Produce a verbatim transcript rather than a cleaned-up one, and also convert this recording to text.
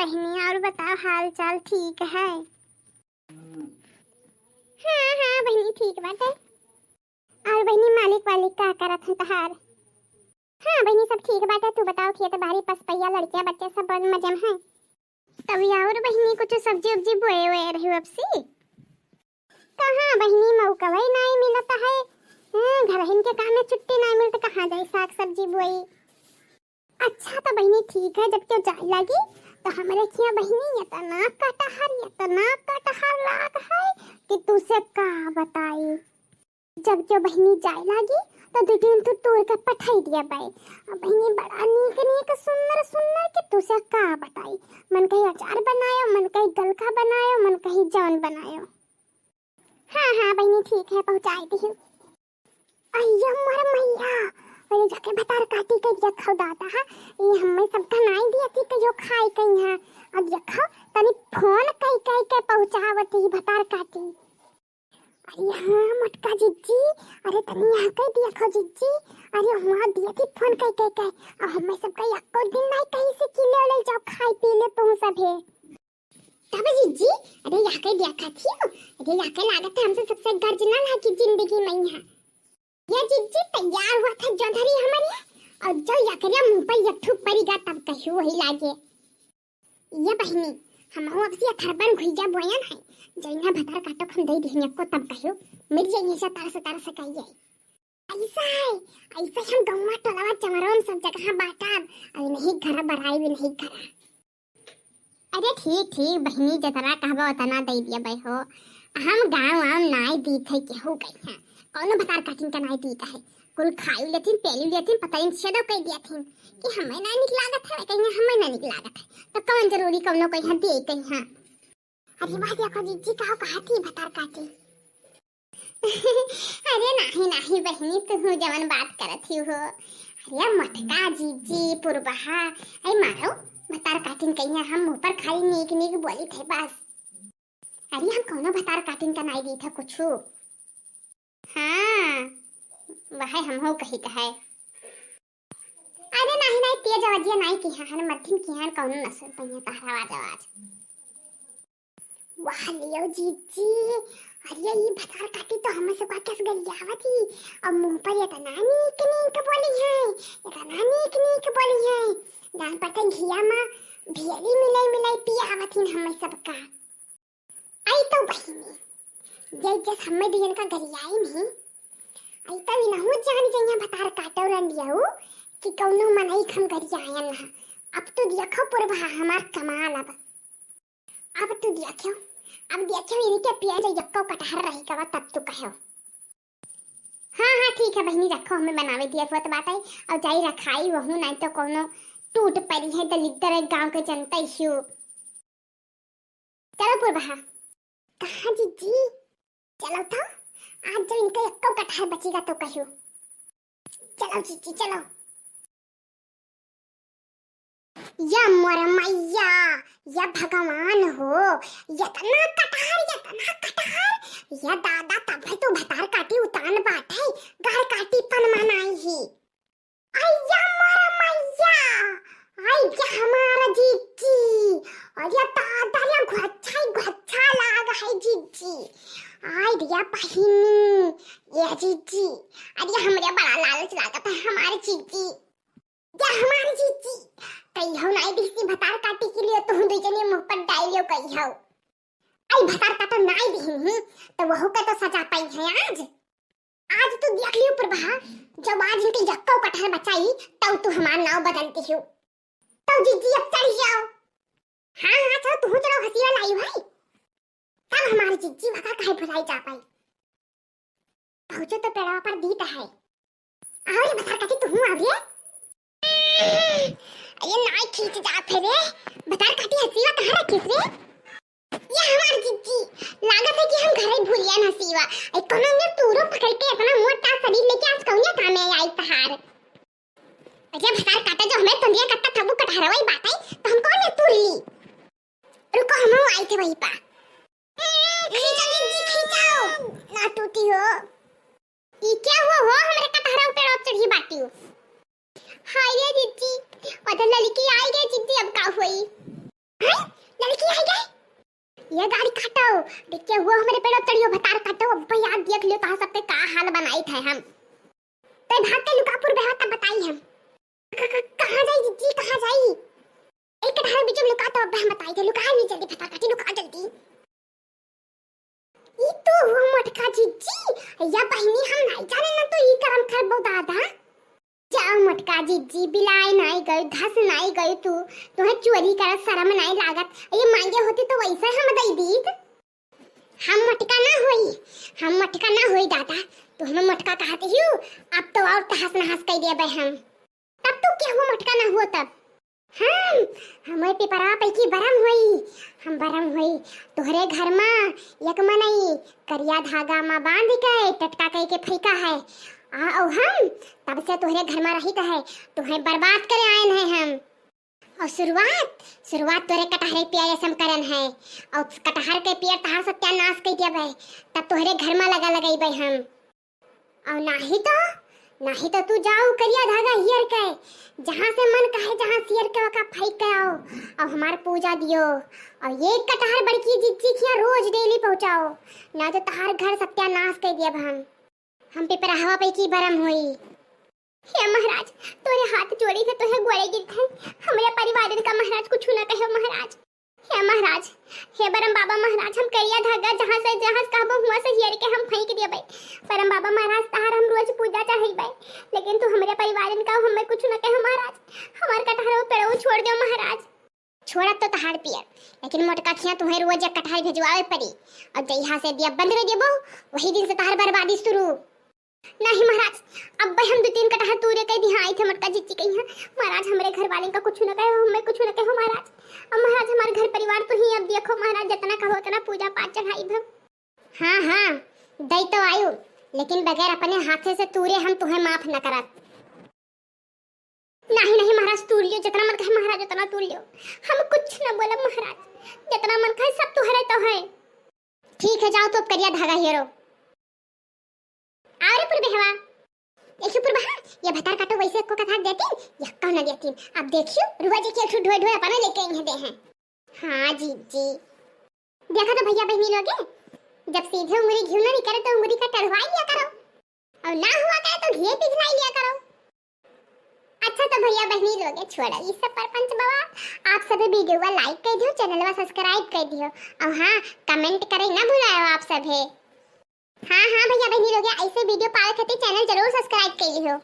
बहिनी, और बताओ, हाल चाल ठीक है? हाँ, हाँ बहिनी, ठीक बाटे। और बहिनी, मालिक वालिक का करत हैं तहार? हाँ बहिनी, सब ठीक बाटे। तू बताओ, खेत बारी, पसपैया, लड़किया बच्चे सब बड़ मजे में हैं? तब और बहिनी, कुछ सब्जी उब्जी बोए हुए रही अब से? कहाँ बहिनी, मौकवै नाई मिलत है। हाँ, घरहिन के काम में छुट्टी नाई मिलत, कहाँ जाई साग सब्जी बोई? अच्छा तो बहिनी ठीक है, जब क्यों जाए लागी तो हमरे खिया बहिनी इतना कटहर, इतना कटहर लाग है कि तुसे का बताई। जब क्यों बहिनी जाए लागी तो दू तीन ठो तोड़ के पठाई दिया बाई। अब बहिनी बड़ा नीक नीक सुंदर सुंदर कि तुसे का बताई। मन कही अचार बनायो, मन कही गलका बनायो, मन कही जौन बनायो। हाँ, हाँ, बहिनी, ठीक है, पहुँचाई दिहु। अय्या, मोर मैया, अरे, जाके भतार काटी के देखो दादा, हाँ, ये हमें सबका नाई दिया थी, कहियो खाए कहीं है। अब देखो, तनी फोन कई कई के पहुँचावत ही भतार काटी। अरे हाँ, मोटका जिज्जी, अरे, तनी यहाँ के देखो जिज्जी, अरे, वहाँ दिया थी फोन कई कई के, अब हमें सबका एको दिन नाई कहीं से किले ले जाओ, खाए पी ले तुम सभे। तब जिज्जी, अरे यहाँ के देखा थी हो, अरे यहाँ के लागत है हमसे सबसे गर्जना लागी जिंदगी में यहाँ। ये जिज्जी तैयार हुआ था जो धरी हमारे, और जो यकरे मुंह पर एक ठू परी गा तब कहियो वही लागे। ये बहिनी, हम हो अब से अथरबन घुइया बोयन है, जइना भतार काटो हम दे दिहन को तब कहियो, मिट जाइए से तरस तरस कहिए। ऐसा है, ऐसा हम गौवा टोलवा चमरौन सब जगह बांटब, और नहीं घर बराई भी नहीं घर। अरे ठीक, ठीक बहिनी, जतना कहबो उतना दे दिया बे हो। हम गाँव वाम नाई दीत है केहू कहीं, कौनो भतार काटिन का नाई दीत है। कुल खाई लेथिन, पेली लेथिन, पता नहीं छेदो कई दिया थिन कि हमें ना निक लागत है, कहीं हमें ना निक लागत है। तो कौन जरूरी कौनो कहीं दिए कहीं। अरे वाह, देखो जिज्जी का कहा थी भतार काटी। अरे नाही, नाही बहिनी, तू जवन बात करत ही हो। अरे मटका, जिज्जी, पुरबहा, अरे मारो, भतार काटिन कहिया हम मुंह पर खाली नीक नीक बोली थे बस। अरे हम कौनो भतार काटिन का नाई दी था कुछ। हाँ, वह हम हो कही कहे। अरे नाही, नाही, तेज आवाजिया नाही की हाँ, मध्यम की हाँ, कौनो न सुन पहिया तहरा आवाज आवाज। वाह लियो जीजी, अरे ई भतार काटी तो हमें से बात कस गरियावत ही, और मुंह पर इतना नीक नीक बोली है, इतना नीक नीक बोली है, जान पड़ते घिया मा भियली मिलाई मिलाई पियावत ही हमें सबका। आई तो बहिनी, जय जस हमें दियन का गरियाई नहीं, आई तो इनहु जान जइया भतार काटो रंडियाऊ कि कौनो मनई खम गरियायन ना। अब तो देखो पुरबहा हमार कमाल अब। अब तू देखियो, अब देखियो इनके पिया जो यक्को कटहर रही कवा तब तू कहो। हाँ, हाँ, ठीक है बहिनी, रखो, हमें बनावे दिया हुआ तो बात आई, और जाई रखाई वहू, नहीं तो कोनो टूट पड़ी है दलिद्दर है गाँव के जनता इशू। चलो पुरबहा। कहाँ जीजी? चलो तो, आज जो इनके यक्को कटहर बचेगा तो कहो। चलो जीजी, चलो। या मोर मैया, या भगवान हो, यतना कटहर, यतना कटहर, या दादा तब है तू भतार काटी उतान बाटे, घर काटी पन मनाई ही। आई या मोर मैया, आई या हमारा जीजी, और या दादा या घोच्छा ही घोच्छा लाग है जीजी। आई या बहिनी, या जीजी, अरे हमरे बड़ा लालच लागत है हमारे जीजी। जा हमार जीजी, कहियो नाई दिहसी भतार काटी के लिए तू दुई जने मुंह पर डालियो कहियो। आई भतार काटो नाई दिहिन ही, तो वहू का तो सजा पाई है आज। आज तू देख लियो पुरबहा, जब आज इनके यक्को कटहर बचाई, तब तू हमार नाव बदल दिहियो। तो जीजी अब चढ़ जाओ। हाँ, हाँ, चलो तू चलो हसीवा लाई भाई। तब हमार जीजी वका काहे भुलाई जा पाई। पहुँचो तो पेड़वा पर दीत है। आओ रे भतार काटी, तू हूँ आओ रे। अरे नाई खींच जा फिर रे। भतार काटी हसीवा कहाँ रखिस रे? ये हमार जीजी, लागत है कि हम घरे भूलिया न हसीवा। ए कोनो ने तूरो पकड़ के इतना मोटा शरीर लेके आज कौन काम में आई तहार? अरे भतार काटा जो हमें तंदिया कट्टा थबू कटहरवा ही बात है, तो हम कौन ने तूर ली? रुको, हम आई थे वहीं पा। खींचो जीजी, खींचो, ना टूटी हो। ई क्या हुआ हो, हमरे कटहरा पे रोप चढ़ी बाटी हो। हाय रे जीजी, पता लड़की आई गई जीजी, अब का हुई? हाय, ये गाड़ी काटो, देखिए वो हमरे पेड़ो तड़ियो भतार काटो, अब याद देख लियो तो सबके का हाल बनाई थे हम। तै भाग के लुका पुरबहवा तब बताई हम। क-, क-, कहाँ जाई जिज्जी, कहाँ जाई? एक कटहर बीच में लुका तो अब हम बताई थे, लुका नहीं जल्दी भतार काटी, लुका जल्दी। ई तो हुआ मोटका जिज्जी, या बहिनी हम नहीं जाने ना तो ई करम करबो दादा। जाओ मोटका जिज्जी, बिलाए नाई गई, धस नाई गई तू, तुहे चोरी करत शरम नाई लागत? ये मांगे होती तो वैसे हम दई दीत। हम मोटका ना होई, हम मोटका ना होई दादा, तू हमें मोटका कहत हियो, अब तो और तहस नहस कई देबे हम। तब तू केहू मोटका ना हुआ तब। हम, हमें पिपरा पैकी बरम होई, हम बरम होई। तोहरे घर मा एक मनई करिया धागा मा बांध के टटका कई के फेंका है। आ, और हम तब से तोहरे घर मा रहित है, तुहे बर्बाद करे आयन है हम। और शुरुआत, शुरुआत तोहरे कटहरे पिया ऐसम करन है, और कटहर के पियर तहार सत्यानाश कई देबे, तब तोहरे घर मा लगा लगइबे हम। और नाही तो, नाही तो तू जाओ करिया धागा हियर के, जहाँ से मन कहे जहाँ सियर के ओका फेंक के आओ, और हमार पूजा दियो, और ये कटहर बड़की जिज्जी खिया रोज डेली पहुँचाओ, ना तो तहार घर सत्यानाश कर दियब हम। हम पिपरहवा पे की बरम होई। हे महाराज, तोरे हाथ जोड़ी के तोहे गोड़े गिरत है, हमरे परिवारन का महाराज कुछ ना कहो महाराज। हे महाराज, हे बरम बाबा महाराज, हम करिया धागा जहाँ से, जहाँ से कहबो हुआ से हियर के हम फेंक देबै। बरम बाबा महाराज, तहार हम रोज पूजा चढ़ैबै, लेकिन तू हमरे परिवारन का हमें कुछ न कहो महाराज। हमार कटहरो पेड़ो छोड़ दो महाराज। छोड़ब तो तहार पियर, लेकिन मोटका खिया तुहे रोज एक कटहर भेजवावे पड़ी, और जहिया से दिया बंद कर देबो, वही दिन से तहार बर्बादी शुरू। नहीं महाराज, अब हम दो तीन कटहर तूरे कह दिया आई थे मोटका जिज्जी कही है। महाराज, हमरे घर वाले का कुछ न कहो, हमें कुछ न कहो महाराज। अब महाराज, हमारे घर परिवार तो ही अब देखो महाराज, जितना कहो उतना पूजा पाठ चढ़ाई हम। हाँ, हाँ, दई तो आयु, लेकिन बगैर अपने हाथे से तूरे हम तुहे माफ न करत। नहीं, नहीं महाराज, तूर लियो, जितना मन कहे महाराज उतना तूर लियो। हम कुछ न बोलब महाराज, जितना मन कहे सब तुहरे तो है। ठीक है, जाओ तो अब करिया धागा हेरो। आओ रे पुरबहवा। देखियो पुरबहा, ये भतार काटो वैसे को कथा देती, या कौन देती। अब देखियो, रुआ जी के एक ठो ढोए ढोए अपने लेके आई है दे हैं। हाँ जिज्जी। देखा तो भैया बहनी लोगे, जब सीधे उंगली घिउ ना निकरे तो उंगली का टढ़वाई लिया करो, और ना हुआ करे तो घी पिघलाई लिया करो। अच्छा तो भैया बहनी लोगे, छोड़ो ये सब परपंच बवा, आप सभी video वा like कर दियो, channel वा subscribe कर दियो, और हाँ, comment करे ना भुलायो आप सभी। हाँ, हाँ भैया बहनी लोगे, ऐसे video पावे खातिर channel जरूर subscribe कर लियो।